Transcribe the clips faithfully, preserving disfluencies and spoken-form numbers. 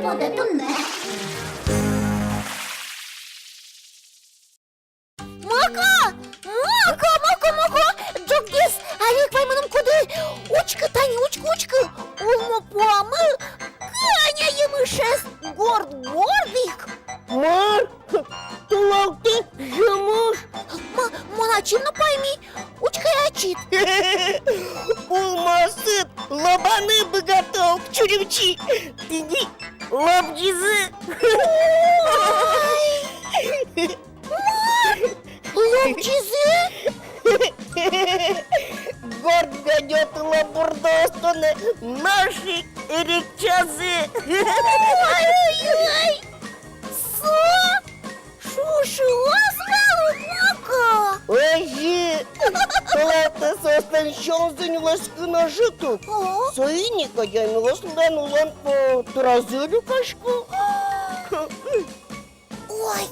Пода туннэ. Моко! Моко, моко, моко! Ӝоггес, али ик вай мыным кудӥ. Учкы тани, учкы, учкы. Улмо пуомы кӧня емышез, горд-горд ик. Мар? Тулалтэ емыш? Ма, мон ачим но пайми. Учкы ай ачид. Улмоосыд лобаны быгато, чурымчи. Тӥни лобӟизы. Ой! Ма? Лобӟизы? Горд гадё тылобурдоос тонэ нош ик эрекчазы. Ой-ой-ой! Со шушыос вал ук, Моко? Озьы. Тулалтэ соослэн сюлэмзы нюлэскын ӧжыт ук. О. Соин ик адямиослэн улон пӧлазы люкасько. Ой.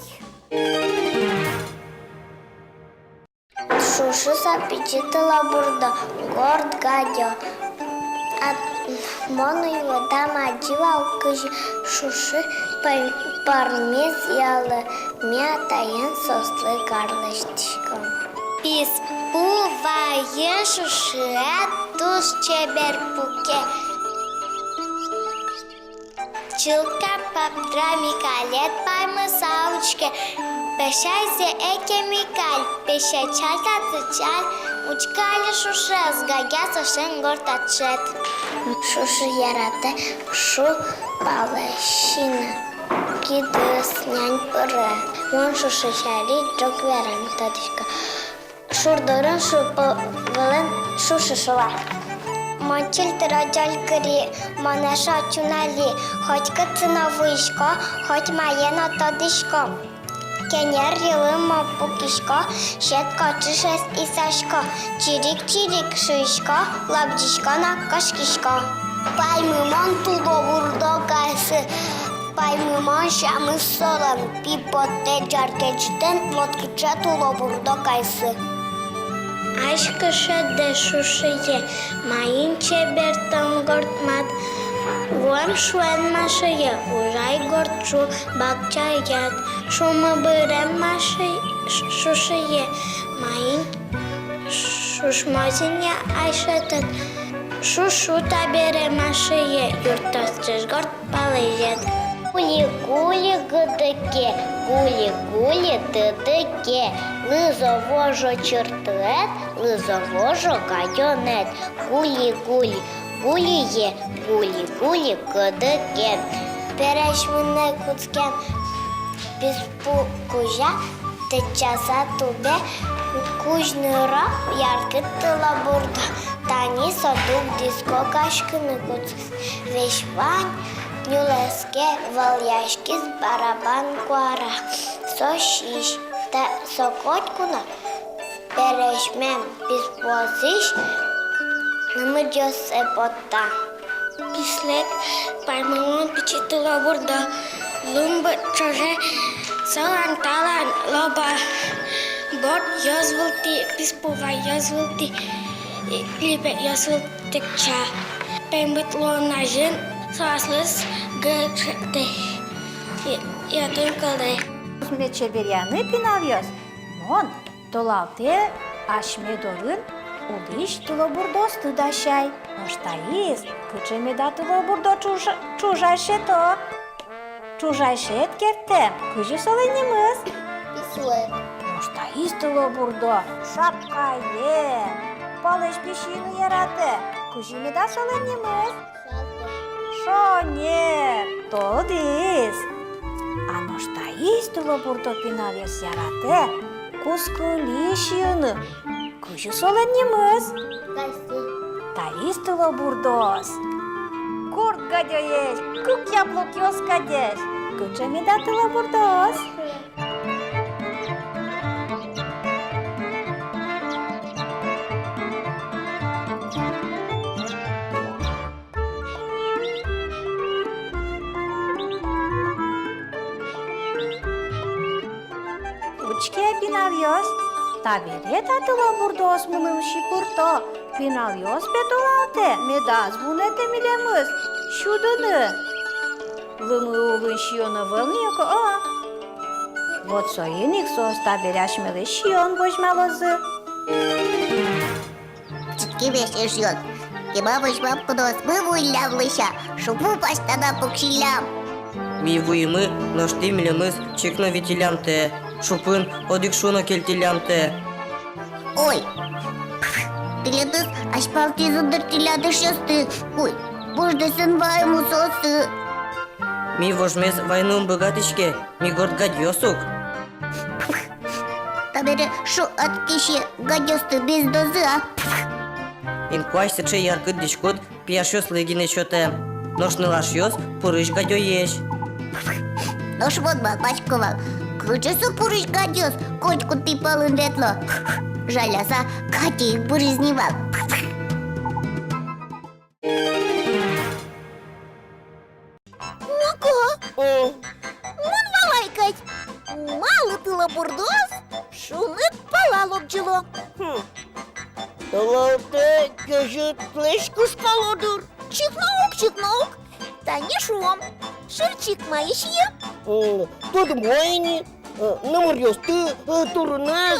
Шушы со пичи тылобурдо, горд гадё. А мон уйвӧтам адӟи вал, кызьы шушы пӧр-, пӧрмиз ялэ, ми атаен соослы кар лэсьтӥськом. Писпу вайын шушыед туж чебер пуке. Чылкак папдра Микалет паймыса учке. Песяйзэ эке, Микаль, песяй, чаль татчы, чаль. Учкы али шушыез, гагаз соослэн горд таӵеез. Шушы яратэ шу палэсь сиыны. Кидыс, нянь пыре. Мон шушы сярысь ӝог верам тодӥсько. Шур дурын, шур пу вылын шушы шула. Мон чильтыро ӟаль кыри, мон эшшо чунали, хоть кытсы но вуисько, хоть мае но тодӥсько. Кенер йылын мон пукисько, сьӧд кочышез исасько, чирик-чирик шуисько, лобӟисько но кошкисько. Паймымон тылобурдо кайсы. Паймымон сямыз солэн, пи поттэ ӟаркечтэн, вот кыӵе тылобурдо кайсы. Ась кышкатэ, шушые, маин чебер тон горд мат. Вуэм шуэн машые, ужай горд шу бакчаяд. Шумы бырем маши-, ш-, шушые, маин шушмозы ини ай шӧтэд. Шушы табере машые, юрттоз ӵыж горд палэзед. Гули-гули, гыдыке, гули-гули, тыдыке. Лызо-вожо чыртыед, лызо-вожо гадёнэд. Гули-гули, гулие, гули-гули, гыдыке. Пересь мынэ кутскем писпу кузя, тэтчаса тубе, кузь нырысь яркыт тылобурдо. Тани со дугдӥз, кошкыны кутскиз. Весь вань нюлэске, вӧлъяськиз барабан куара. Со сись, та со котьку но пересьмем писпуосысь нымыдъёссэ потта. Писпуэз паймымон пичи тылобурдо, лумбыт ӵоже солэн талан лоба. Бордъёс вылтӥ, писпу вайёс вылтӥ, липетъёс вылтӥ тэтча. Паймыт луон азьын со аслыз гыгыре, йӧтын кылдэ. Асьме чеберъяны, пиналъёс, мон тулалтэ асьме дорын улӥсь тылобурдоосты дасяй. Нош таиз, кыӵе меда тылобурдо, ӵуж-, ӵужась сёто. Ӵужась сётӥд керттэм, кызьы солэн нимыз? Писуэ. Нош таиз тылобурдо шапкае, палэзь пи сиыны яратэ. Кызьы меда солэн нимыз? Шонер. Шонер. Тодӥз. А нош таиз тылобурдо, пиналъёс, яратэ кускылӥ сиыны. Кызьы солэн нимыз? Кайсы. Таиз тылобурдоос гурт гадёесь, кык яблокъёс кадесь. Кыӵе меда тылобурдоос? Учке, пиналъёс, табере та тылобурдоос мыным шыпырто. Пиналъёс пе тулалтэ медаз вунэтэ милемыз сюдыны. Лымы улын сиён ӧвӧл ни ик, а? Вот соин ик соос табере асьмелэсь сиён возьмалозы. Чиккемесь, эшъёс, кема возьмам куноосмы вуиллям лэся, шуп басьтыса пуксиллям. Ми вуимы, нош тӥ милемыз чик но витиллямтэ, шупын одӥг шуг но кельтӥллямтэ. Ой, тӥледыз азьпалтӥзы дыр тӥляд эшъёсты. Уй, вождэс эн вае мусосы. Ми вожмес вайыны ум быгатӥське, ми горд гадьёс ук. Табере шуод ке, гадьёсты бездозы, а? Инкуазь сыӵе яркыт дӥськут пияшъёслы гинэ сётэ. Нош нылашъёс пурысь гадёесь. Нош мон малпасько вал, кыӵе со пурысь гадьёс, котькуд тӥ пӧлын ветло. Жаляса, Катя ик быриз ни вал. Муко! О. Мон валай кадь, малы тылобурдоос шуныт пала лобӟыло. Хм. Тылалтэ кезьытлэсь кышкало дыр. Чик но уг, чик но уг. Тани шуом, шырчик мае сие? М, тодмо ини, э, номыръёсты, э, турынэз.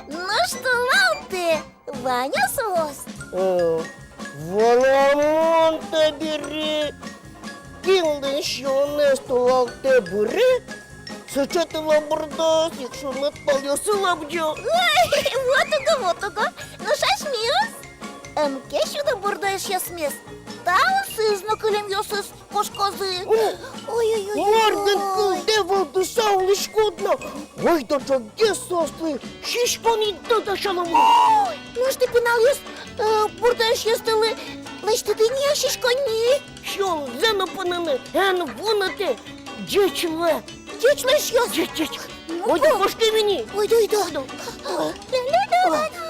Нош тылалтэ вань-а соос? Э, валамон табере, кинлэн сиёнэз тылалтэ быре, сыӵе тылобурдоос ик шуныт палъёсы лобӟо. Ой, вот уго, вот уго. Нош асьмеос? Эн ке сюдо бурдо эшъёсмес, таосыз но кылемъёсыз кошкозы. О, ой-ой-ой. Мар гинэ кылдэ вылдыса улӥськод на. Ойдо ӝоггес соослы сиськонниды дасяломы. Ой, нош тӥ, пиналъёс, э, бурдо эшъёстылы лэсьтӥды ни-а сиськонни? Сиёнзэ но поныны эн вунэтэ. Ӟеч луэ. Ӟеч луэ, эшъёс. Ӟеч, ӟеч. Ну, ойдо, кошкем ини. Ойдо, ойдо. Ойдо. Ля-ля-ля-ля.